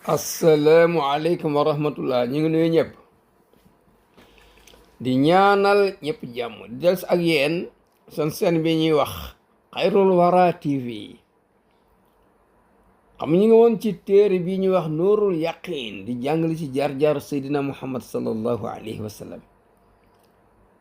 asalaamualeykum wa rahmatullah ñu ngi nuyu ñëpp di ñaanal ñëpp jàmm di del ak yéen seen bi ñuy wax xayrul wara tv xam ñu ngi woon ci téere bi ñuy wax nuurul yaqin di jàngale ci jaar-jaar seydina muhammad sallallahu alayhi wa sallam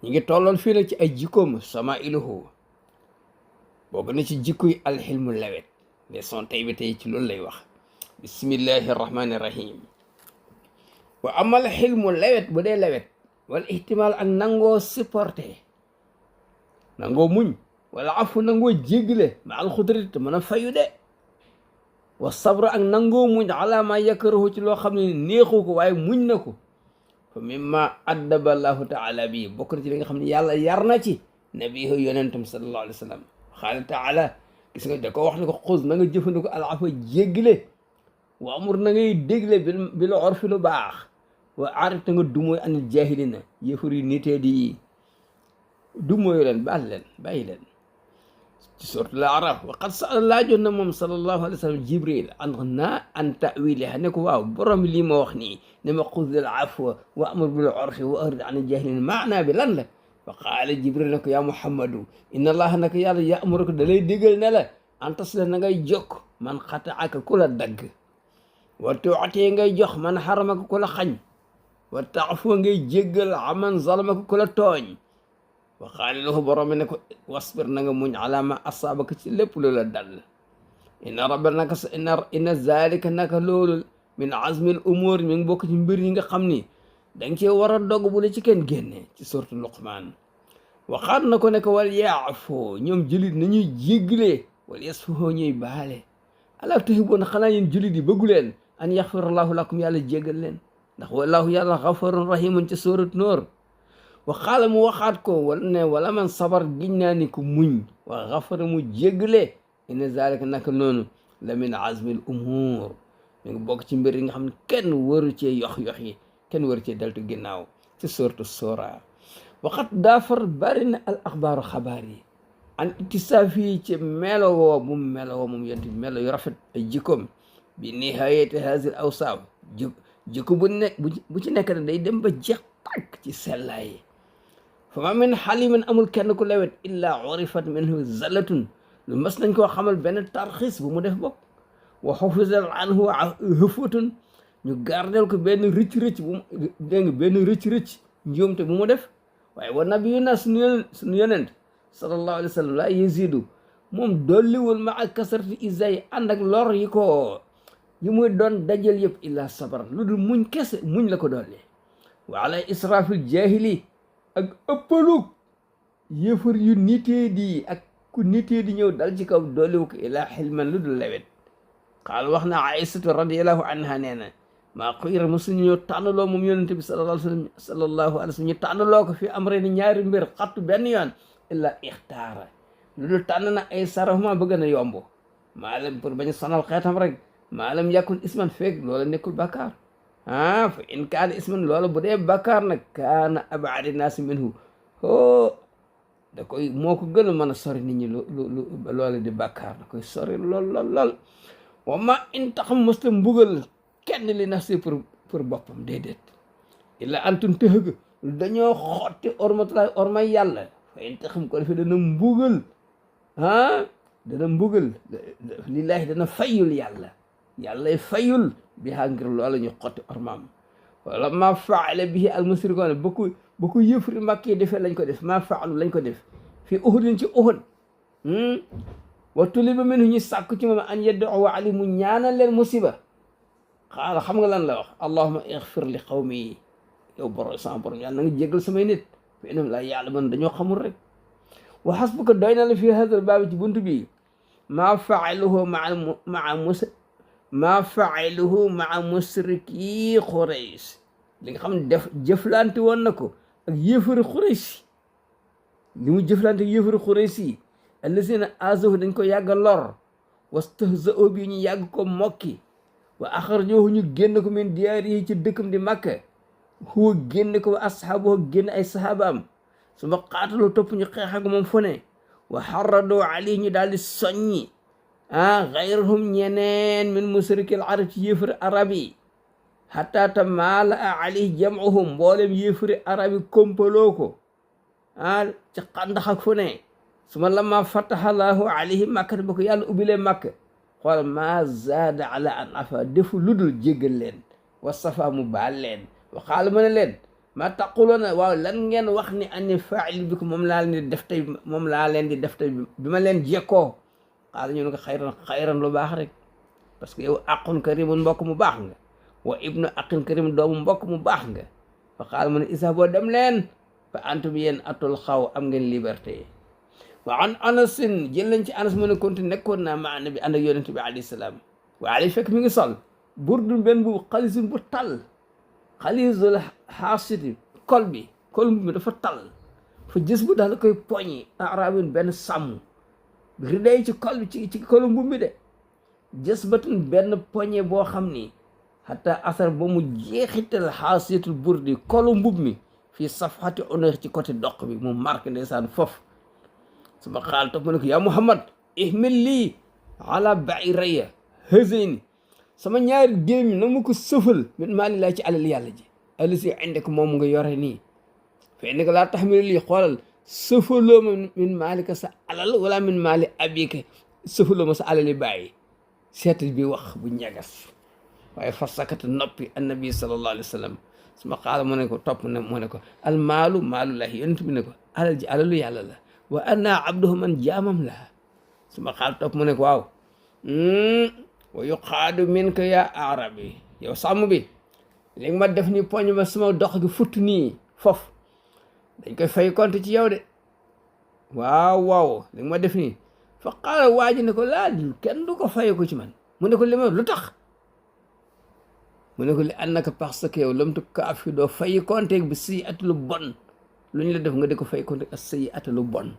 ñu ngi tolloon fii nag ci ay jikkoom sama iluhu bokk na ci jikkoy alxilmu lawet leçon tey bi tey ci loolu lay wax bismillahi irrahmani irrahim wa amal xilmu lewet bu dee lewet wala ihtimal ak nangoo supporté nangoo muñ wala afu nangoo jéggale ma alxudrit te mën a fayu de wa sabra ak nangoo muñ ala ma yakrahu ci loo xam ne neexu ko waaye muñ na ko fa mimma addaba allahu taala bi bokk na ci li nga xam ne yàlla yar na ci nabihu yonentam sallallahu alayhi wa sallam xaala taala gis nga da ko wax ne ko xuz na nga jëfandiko al afa jéggale wa amur na ngay dégle bil urfi lu baax wa aarif te nga dumooy anil jahilina yëfar yu nitee di dumooyu leen bàyyi leen ci suratul araf wa qad sa'ala laajoon na moom sallallahu alayhi wa sallam jibril an ta'wiliha ne ko waaw borom lii ma wax nii ne ma xuz al afwa wa amur bil urfi wa arid anil jahilina maanaa bi lan la fa qaala jibril ne ko yaa muhammadu inna allaha naka yàlla ya'muruka da lay digal ne la an tasila na ngay jokk man xataaka ku la dagg wa tuutee ngay jox man xaramaka ku la xañ wa taafoo ngay jéggal aman zalamaka ku la tooñ wa qaala lahu borom bi ne ko wasbir na nga muñ ala ma asaabaka ci lépp lu la dal inna rabba naka inna zalika naka loolu min azmil umur mi ngi bokk ci mbir yi nga xam ni danga cee war a dogg bu la ci kenn génne ci suratu luqmaan waxaat na ko ne ko wal yaafoo ñoom julit nañuy jégglee wal yasfahoo ñuy baale alaa tuhibbuuna xanaa yéen julit yi bëggu leen an yaxfirallahu lakum yàlla jéggal leen ndax wallahu yàlla xafarun rahimun ci sóorat Noor wa xaala mu waxaat ko wala man sabar giñ naa ni ko muñ wa xafara mu jéggale inna zalika naka noonu la min azmil umur mi ngi bokk ci mbir yi nga xam ne kenn waru cee yox yi kenn waru cee deltu ginnaaw ci sóoratu Soora waxat daafar bari na al axbaaru xabaar yi an ittisaaf yi ci melowoo bu melowoo moom yonent bi melo yu rafet ay jikkoom bi nihayati hazil awsaaf jikko bu ci nekk ne day dem ba jeex tàkk ci sellaay fa ma min xalimin amul kenn ku lewet illa urifat minhu zallatun lu mas nañ koo xamal benn tarxis bu mu def bokk wa xufisat anhu hëfatun ñu gardel ko benn rëcc-rëcc bu dégg nga benn rëcc-rëcc njuumte bu mu def waaye wa nabiyuna suñu yonent sallallahu alayhi wa sallam laa yazidu moom dolliwul ma ak kasarati isay ànd ak lor yi ko yi muy doon dajal yëpp illa sabar lu dul muñ kese muñ la ko dolli wa ala israfil jahili ak ëppalug yëfar yu nitee di ak ku nitee di ñëw dal ci kaw dolliwu ko illa xilman lu dul lewet xaal wax na aïsatu radiallahu anha nee na maa xuyra mosuñu ñëw tànnaloo moom yonente bi sallallahu alayhi wa sallam ñu tànnaloo ko fi am re ni ñaari mbir xattu benn yoon illa ixtaara lu dul tànn na ay sarafuma bëgg na yomb maalam pour bañ sonal xeetam rek maalam yàkkul isman feeg loola nekkul bàkkaar fa in kaana isman loola bu dee bàkkaar nag kaana abaadi naasi minhu da koy moo ko gën a mën a sori nit ñi loola di bàkkaar da koy sori lool wa ma in taxam mosta mbugal kenn li nafsi pour boppam déedéet illa antum tëhëg dañoo xotti ormatulaay ormay yàlla fa in taxam ko defee dana mbugal dana mbugal lillaahi dana fayul yàllay fayul bi haa ngir loola ñu xotti ormaam wala ma faala bihi al musrikoon ba ko yëfri màkkee defee lañ ko def ma faalu lañ ko def fii uhudin ci uhud wa tuliba minhu ñu sàkku ci moom an yad'u ali mu ñaanal leen musiba xaala xam nga lan la wax allahuma ixfir li qawmi yow borom sama borom yàlla na nga jégal samay nit fa innahum laa ya'lamuun dañoo xamul rek wa hasbuka doy na la fii hadal baabi ci buntu bi maa faaluhu maa musriki Quraysh li nga xam ne jëflante woon na ko ak yéefari Quraysh li mu jëflante ak yéefari Quraysh yi allazina azahu dañ ko yàgg lor wastahza'u bi ñu yàgg ko mokki wa axrajuhu ñu génn ko min diyaarihi ci dëkkam di Makka huwa génn ko wa ashaabuhu génn ay sahabaam su ma qaatalu topp ñu xeex ak moom fu ne wa xarradoo ali ñu daal di soññi gayrahum ñeneen min musrikil arab ci yéefari arab yi hatta ta maala alayhi jam'uhum mboolem yéefari arab yi kompaloo ko ci xandax ak fu ne su ma lama fataha llaahu alayhi makka ba ko yàlla ubbilee makka xool ma zaada ala an afa defu ludul jéggal leen wa safa mu baal leen wa xaala mu ne leen ma taquloona waaw lan ngeen wax ni anni faa'il bi ko moom laa leen di def tey bi ma leen jekkoo xaala ñu ne ko xayran lu baax rek parce que yow aqun karimun mbokk mu baax nga wa ibnu aqin karim doomu mbokk mu baax nga fa xaala mu ne isa boo dem leen fa antum yéen atul xaw am ngeen liberté wa an anasin jël nañ ci anas mu ne konti nekkoon naa ma nabi ànd ak yonente bi alayhi salaam wa alayhi fekk mi ngi sol burdu benn bu xalisun bu tal xalisul xaasiti kol bi dafa tal fa gis bu daal koy poñi arabin benn sàmm riday ci kol bi ci kolu mbub mi de gis batun benn poñe boo xam ni hatta asar ba mu jeexital xaasitul burdi kolu mbub mi fii safhati honneur ci côté doq bi mu marqué ndeysaan foofu suma xaal topp mu ne ko yaa Muhammad ihmil lii ala ba'iraya hazayni sama ñaari géem na mu ko sëfal min maali laa ci alal yàlla ji alal si inde ko moom nga yore nii fe ne ko laa taxmil lii xoolal sëfaloo ma min maali ka sa alal wala min maali abika sëfaloo ma sa alali bàyyi seetal bi wax bu ñagas waaye fa sakata noppi annabi sallallahu alayhi wa sallam suma xaala mu ne ko topp ne mu ne ko al maalu maalullahi yonent bi ne ko alal ji alalu yàlla la wa anna abduhu man jaamam la suma xaala topp mu ne ko waaw wa yuqaadu min ka yaa arabi yow sàmm bi léegi ma def ni poñ ma sama dox gi futt nii foofu dañ koy fay compte ci yow de waaw léegi ma def nii fa qaala waa ji ne ko laa kenn du ko fay ko ci man mu ne ko li ma lu tax mu ne ko li annaka parce que yow lam tu kaafi doo fay compte bi si at lu bon lu ñu la def nga di ko fay compte ak say at lu bon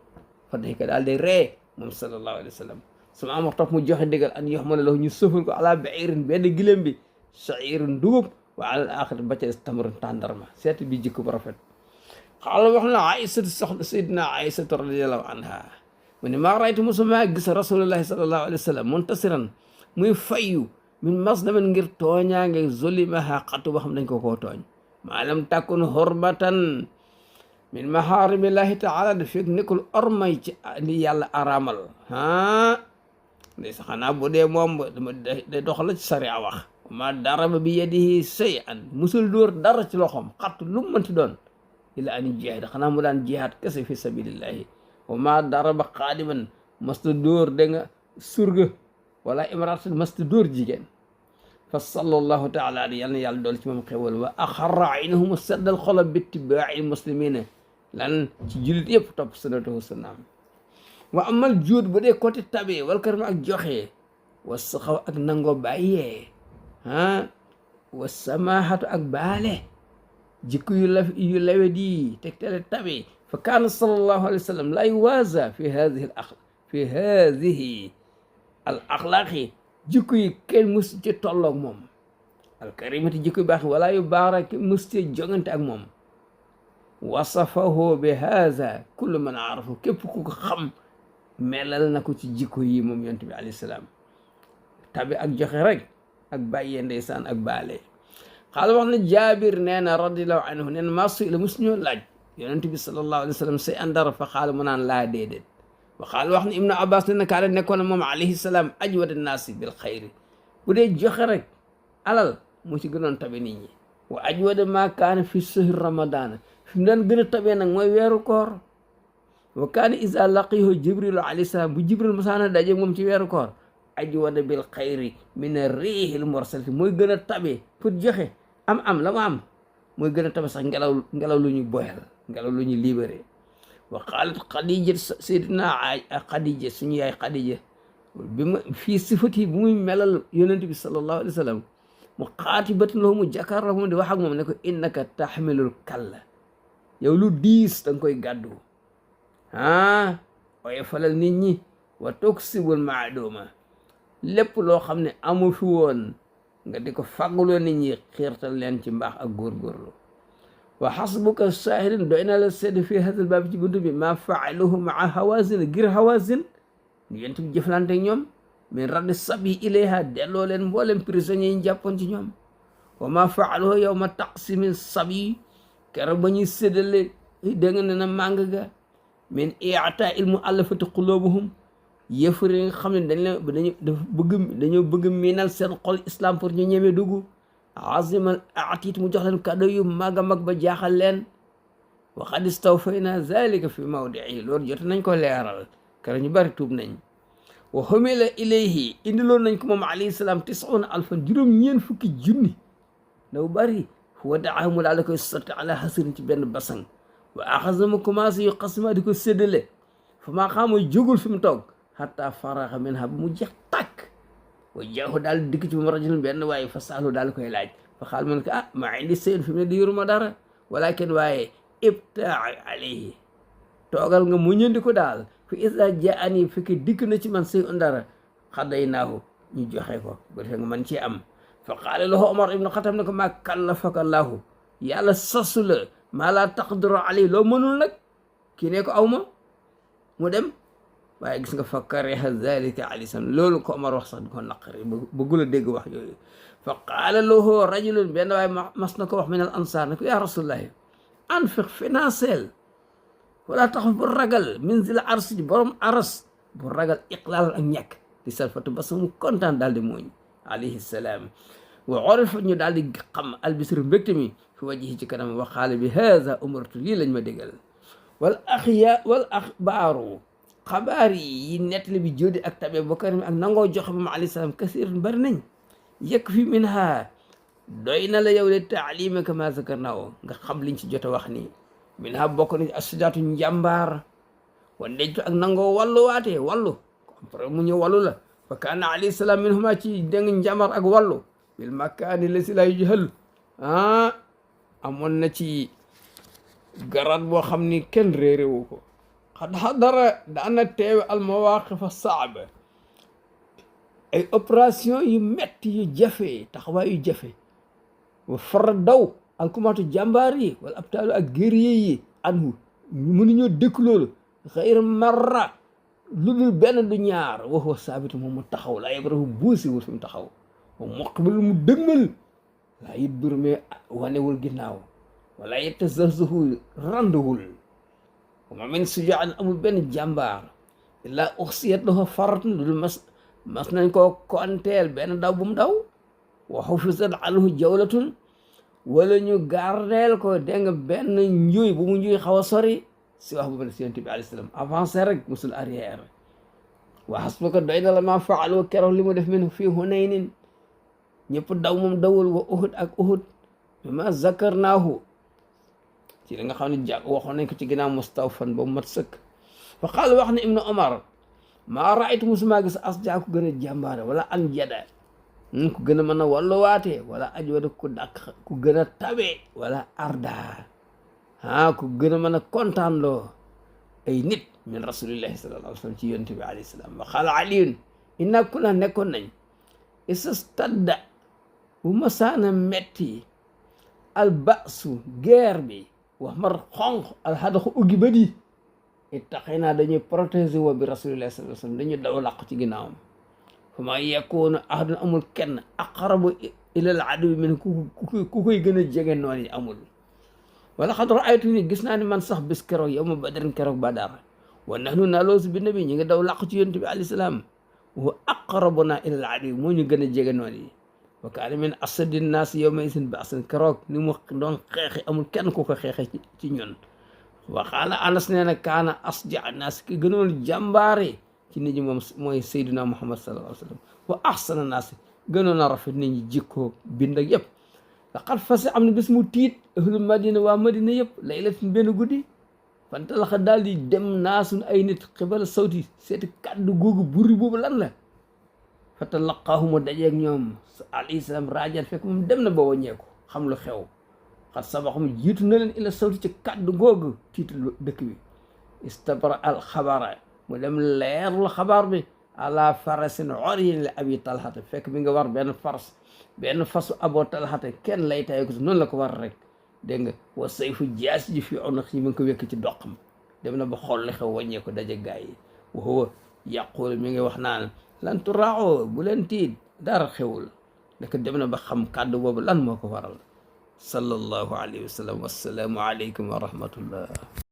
fa day ko daal day ree moom sallallahu alayhi wa sallam sama am topp mu joxe digal an yox ma ne la ñu sëfal ko ala ba'irin benn giléem bi sha'irin dugub wa ala axir ba ca tamrin tàndarma seet bi jikko bu rafet xaala wax na Aysatu soxna Sayyidina Aysatu radiyallahu anha mu ne maa raytu mosuma gis rasulullahi sallallahu alayhi wa sallam muntasiran muy fayyu min masdamin ngir tooñaa ngay zolimaha xattu boo xam dañ ko koo tooñ maalam takun hurmatan min maharimillahi taala da fekk nekkul ormay ci li yàlla araamal ndey sa xanaa bu dee moom dama day doxala ci sariya wax ma daraba bi yadihi shay'an musul dóor dara ci loxoom xattu lu mu mënti doon ila ani jihaad xanaa mu daan jihaad kese fi sabilillahi wa ma daraba xaadiman masta dóor da nga surga wala imraatan masta dóor jigéen fa sallallahu taala alayhi yàlla na yàlla dool ci moom xewal wa axarra aynahum seddal xolam bi ittibaa'i muslimina lan ci jullit yëpp topp sunnatahu sunnaam wa amal juud bu dee côté tabe wal karama ak joxe wa saxaw ak nangoo bàyyee wa samahatu ak baale jikko yu lawe di tegtale tabe fa kaana sallallahu alayhi wa sallam la yuwaza fi hadihi al axlaaqi jikko yi kenn mus ci tolloog moom al karimati jikko yu baax wala yu baara kenn mus ci jongante ak moom wasafahu bi haza kullu man arafu képp ku ko xam melal na ko ci jikko yi moom yonent bi alayhi salaam tabi ak joxe rek ak bàyyee ndeysaan ak baale xaala wax na jaabir nee na radiallahu anhu nee na maa su'ila mus ñoo laaj yonent bi sallallahu alayhi wa sallam say andara fa xaala mu naan laa déedéet wa xaala wax na ibnu abbas ne na kaana nekkoon na moom alayhi salaam ajwada naasi bil xayri bu dee joxe rek alal moo ci gënoon tabe nit ñi wa ajwada maa kaana fi sahri ramadana fi mu daan gën a tabee nag mooy weeru koor wa kaana iza laqiyahu jibrilu alayhi salaam bu jibril masaana daje moom ci weeru koor ajwada bil xayri min riihil mursalati mooy gën a tabe pour joxe am la ma am mooy gën a tabe sax ngelaw lu ñu boyal ngelaw lu ñu libéré wa qaalat Xadija sayyidina Xadija suñu yaay Xadija bi ma fii sifati bu muy melal yonent bi sallallahu alayhi wa sallam mu xaatibatin lahu mu jàkkaarloo moom di wax ak moom ne ko innaka taxmilul kalla yow lu diis da nga koy gàddu waaye falal nit ñi wa tuksibul maaduma lépp loo xam ne amu fi woon nga di ko fàgguloo nit ñi xiirtal leen ci mbaax ak góorgóorlu wa xasbuka shahidin doy na la seede fii hadal baab ci buntu bi ma faaluhu maa hawazin ngir hawazin ñu yent bi jëflante ñoom min raddi sabi ilayha delloo leen mboolem prisonniers yi ñu jàppoon ci ñoom wa ma faaluhu yawma taqsimi sabi keroog ba ñuy séddale dégg nga ne na màng ga min i'ta il mu'allafati qulubuhum yëfër yi nga xam ne dañoo bëgg miinal seen xol islam pour ñu ñemee dugg azimal atit mu jox leen kàddu yu mag a mag ba jaaxal leen wa qad istawfayna zalika fi mawdi'i loolu jot nañ ko leeral keroog ñu bari tuub nañ wa humila ilayhi indiloon nañ ko moom alayhi salaam 90,000 juróom-ñeent fukki junni daw bari wa daahu mu daal di koy sotti ala hasirin ci benn basang wa axasa mu commencé yu xasma di ko séddale fa maa xaama jógul fi mu toog hatta faraxa minha ba mu jeex tàkk wa jaahu daal di dikk ci moom rajulun benn waaye fa saalu daal di koy laaj fa xaal mu ne ko maa indi seen fi mu ne di yoruma dara walakin waaye ibtaa alayhi toogal nga mu ñëndi ko daal fi isa jaani fekk dikk na ci man sey dara xadday naahu ñu joxe ko ba defee nga man ci am fa qaala lahu Omar ibnu Xattaab ne ko maa kallafaka llaahu yàlla sasu la maa laa taqdiru alayhi loo mënul nag kii ne ko aw ma mu dem waaye gis nga fa kariha zalika alayhi salaam loolu ko Omar wax sax di ko naqari bëggul a dégg wax yooyu fa qaala lahu rajulun benn waaye mas na ko wax min al ansaar ne ko yaa rasulullahi anfiq financeel wala taxaf bu ragal min zil arsi borom aras bu ragal iqlaal ak ñàkk di salfatu ba mu kontaan daal di mooñ alayhi salaam wa orifa ñu daal di xam albisru mbégte mi fi wajihi ci kanam wa qaala bi haza umirtu lii lañ ma déggal wal axbaaru xabaar yi nettali bi jóodi ak tabe bakar mi ak nangoo joxe moom alayhi salaam kasiirun bari nañ yëkk fi minha doy na la yow de taalimaka ma zakarnaaw nga xam liñ ci jot a wax nii minha bokk na assujaatu njàmbaar wa ndejtu ak nangoo wallu waatee wallu après mu ñëw wallu la fa kaana alayhi salaam min huma ci dégg njàmbaar ak wallu bil makaani la si la yujhal amoon na ci garaat boo xam ni kenn réeréwu ko xad xadara daana teewe al mawaqif saaba ay opération yu metti yu jafe taxawaay yu jafe wa fara daw alkumaatu jàmbaar yi wala abtaalu ak guerrier yi anhu ñu mënuñoo dëkk loolu xayr marra lu dul benn du ñaar waxoo saabitu moom mu taxaw laa yebrahu buusi wul fi mu taxaw moom muqbil mu dëgmal laa yit bir mais wanewul ginnaaw wala yetazazahu randuwul wama min sujaan amul benn jàmbaar illaa uxsiyat lahu faratun lu dul mas nañ koo konteel benn daw bu mu daw wa xufisat anhu jawlatun wala ñu gardeel ko dégg nga benn njuy bu mu njuy xaw a sori si wax boobu si yonent bi alayhi salaam avancé rek musul arrière wa hasbuka doy na la ma faalu keroog li mu def min fii Hunaynin ñëpp daw moom dawul wa Uhud ak Uhud ma zakarnaahu ci li nga xam ne waxoon nañ ko ci ginnaaw mustawfan ba mu mat sëkk fa qaal wax ne Ibnu Omar maa raaytu musuma gis asjaa ku gën a jàmbaare wala an jada ku gën a mën a walluwaatee wala ajwada ku dàq ku gën a tabe wala arda ku gën a mën a kontaanloo ay nit min rasulillahi sallallahu alayhi wa sallam ci yonent bi alayhi salaam wa qaala aliyun inna kunna nekkoon nañ istadda bu masaana metti al ba'su guerre bi wax mar xonq alxadaxu uggi ba di ittaqi naa dañuy protéger woo bi rasulillahi sallallahu alayhi wa sallam dañuy daw làqu ci ginnaawam fa ma yakunu ahadun amul kenn aqrabu ilal aduwi min ku koy gën a jege noonu yi amul wala xad raaytu ni gis naa ni man sax bis keroog yow ma badarin keroog badar wa nahnu naloosu bi nabi ñi ngi daw làqu ci yonent bi alayhi salaam wa aqrabuna ilal aduwi moo ñu gën a jege noonu yi wa kaana min asadi naas yawma isin ba'san keroog ni mu doon xeexi amul kenn ku ko xeexe ci ñun wa qaala Anas nee na kaana asja naas ki gënoon jàmbaare ci nit ñi moom mooy Seydina Muhammad sallallahu alayhi wa sallam wa ahsana naas gënoon a rafet nit ñi jikkoo bind ak yëpp laqad fasi am na bis mu tiit ahlu madina waa madina yëpp laylatin benn guddi fantalaxa daal di dem naasun ay nit xibala sawti seeti kàddu googu buri boobu lan la fa talaqaahu mu dajeeg ñoom alayhi salaam rajan fekk moom dem na ba wàññeeku xam lu xew xat sabaxum jiitu na leen ila sawti ci kàddu googu tiital dëkk bi istabra al xabara mu dem leerlu xabaar bi ala farasin oryin la abi talxata fekk mi nga war benn fasu abo talxata kenn lay taye ko noonu la ko war rek dégg nga wa sayfu jaas ji fi onax yi mi ngi ko wekk ci doqam dem na ba xool li xew wàññee ko daje gaay yi wa huwa yaqul mi ngi wax naan lan turaaxoo bu leen tiit dara xewul ndeke dem na ba xam kàddu boobu lan moo ko waral sallallahu alayhi wa sallam. wassalaamu aleykum wa rahmatullah.